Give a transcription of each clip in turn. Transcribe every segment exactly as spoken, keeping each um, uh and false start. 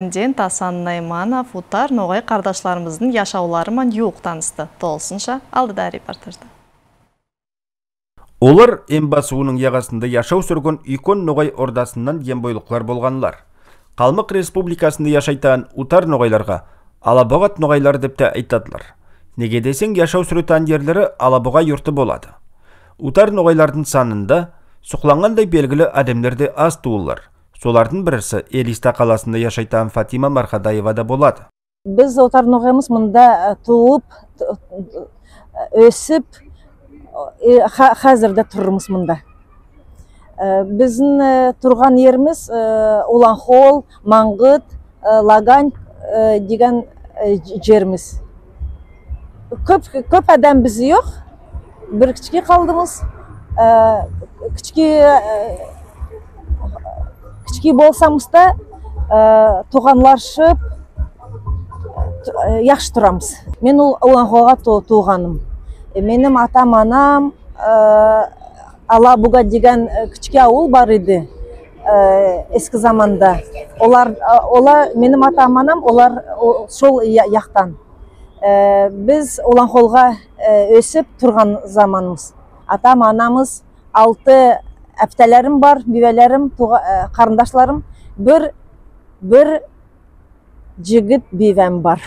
Президент Асан Найманов утар ногай кардашларымыздынъ яшавлары ман ювык танысты. Толысынша алдыда репортажда. Олар Эмба сувынынъ ягасында яшав суьрген уьйкен ногай ордасыннан ембойлыклар болганлар. Калмык Республикасында яшайтаган утар ногайларга алабуга ногайлар деп те айтадылар. Неге десенъ, яшав суьретаган ерлери Алабуга юрты болады. Утар ногайлардынъ санында суклангандай белгили аьдемлер де аз тувыллар. Солардынъ бириси Элиста каласында яшайтаган Фатима Мархадаева да болады. Биз, утар ногаймыз, мунда, э, тувып, т-, э, оьсип, э, ха-, аьзир де турырмыз мунда. Э, бизим, э, турган еримиз, э, Уланхол, Мангыт, э, Лагань, э, деген, э, ж-, еримиз. Коьп, коьп аьдемимиз йок. Бир кишкей калдымыз. Э, кишкей, э, кишкей болсамыз да, э, тувганлашып, э, яхшы турамыз. Мен Ул-, Уланхолга ту-, тувганым. Э, меним атам-анам, э, Алабуга деген, э, кишкей авыл бар эди, э, эски заманда. Олар, э, олар, меним атам-анам, олар, о, сол я-, яктан. Э, биз Уланхолга, э, оьсип турган заманымыз. Атам-анамыз, алты апталарым бар, бийваларым, тувга-, э, карындашларым, бир, бир йигит бийвам бар.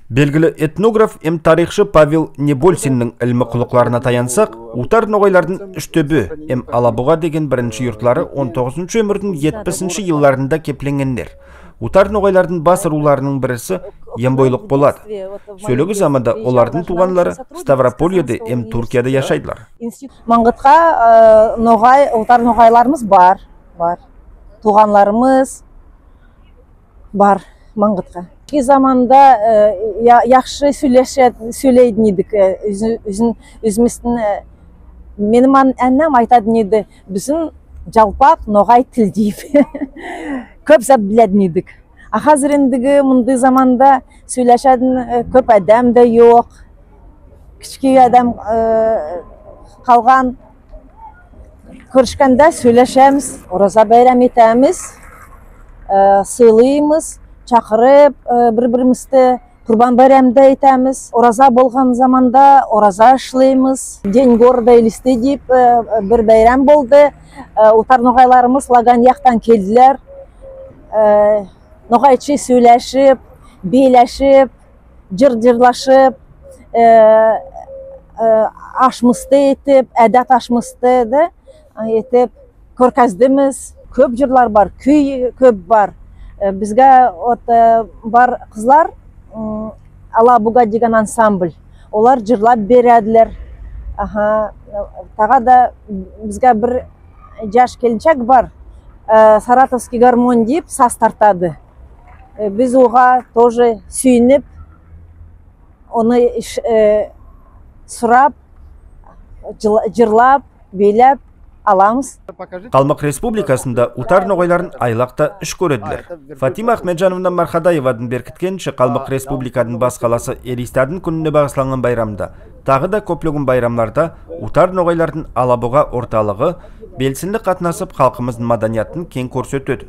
Белгили этнограф эм тарихшы Павел Небольсиннинъ илми куллыкларына таянсак, утар ногайлардынъ Уьштоьбе эм Алабуга деген биринши юртлары он тогызыншы оьмирдинъ етписинши йылларында кепленгенлер. Утар ногайлардынъ бас рувларынынъ бириси ембойлык болады. Соьлеги заманда олардынъ тувганлары Ставропольеде эм Туркияда яшайдылар. Мангытка, э, ногай, утар ногайларымыз бар, бар. Тувганларымыз бар Мангытка. Кишкей заманда, э, я-, яхшы соьйлесе-, соьйлейтаган эдик, э, оьзи-, оьзин, оьзимиздинъ, э, меним ан-, анам айтатаган эди, бизим жалпак ногай тил деп. Коьп зат билетаган эдик. А аьзир эндиги мундай заманда соьйлесетаган, э, коьп аьдем де йок. Кишкей аьдем, э, калган. Коьрискенде соьйлесемиз, ораза байрам этемиз, э, сыйлаймыз, шакырып, э, бир-биримизди. Курбан байрамда этемиз. Ораза болган заманда ораза ислеймиз. День города Элисты деп, э, бир байрам болды. Э, утар ногайларымыз Лагань яктан келдилер. Э, ногайша соьйлесип, бийлесип, йыр йырласып, э, э, ашымызды этип, аьдет ашымызды да этип коьргиздимиз. Коьп йырлар бар, куьй коьп бар. Э, бизге вот, э, бар кызлар, м, Алабуга деген ансамбль. Олар йырлап бередилер. Аха, тагы да бизге бир яш келиншек бар. Э, саратовский гармонь деп саз тартады. Э, биз ога тоже суьйинип, оны иш-, э, сурап, йыл-, йырлап, бийлеп аламыз. Калмык Республикасында утар ногайларын айлакта иш коьредилер. Фатима Ахмеджановна Мархадаевадынъ беркиткенинше, Калмык Республикадынъ бас каласы Элистадынъ куьнине багысланган байрамда, тагы да коьплеген байрамларда утар ногайлардынъ Алабуга орталыгы белсенли катнасып, халкымыздынъ маданиятын кенъ коьрсетеди.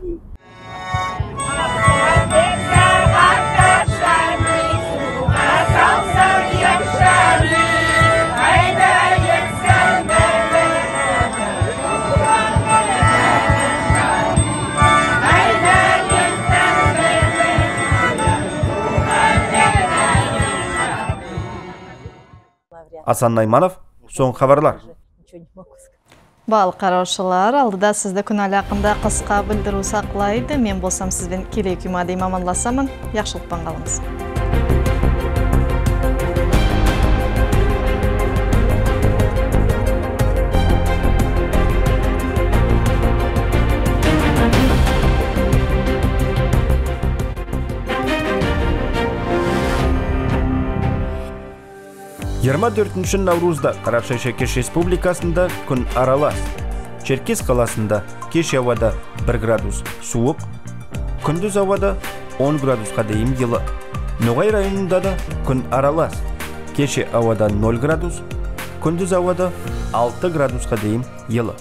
Асан Найманов, сонъгы хабарлар. Баалы каравшылар, алдыда сизди куьн аьли акында кыска билдируьв саклайды. Мен болсам сиз бен келеек юмага дейим аманласаман. Яхшылык пан калынъыз. Йырма доьртинши наврузда Карашай-Шеркеш Республикасында куьн аралас. Черкесск каласында кеше авада бир градус сувык, куьндиз авада он градуска дейим йылы. Ногай районында да куьн аралас. Кеше авада ноль градус, куьндиз авада алты градуска дейим йылы.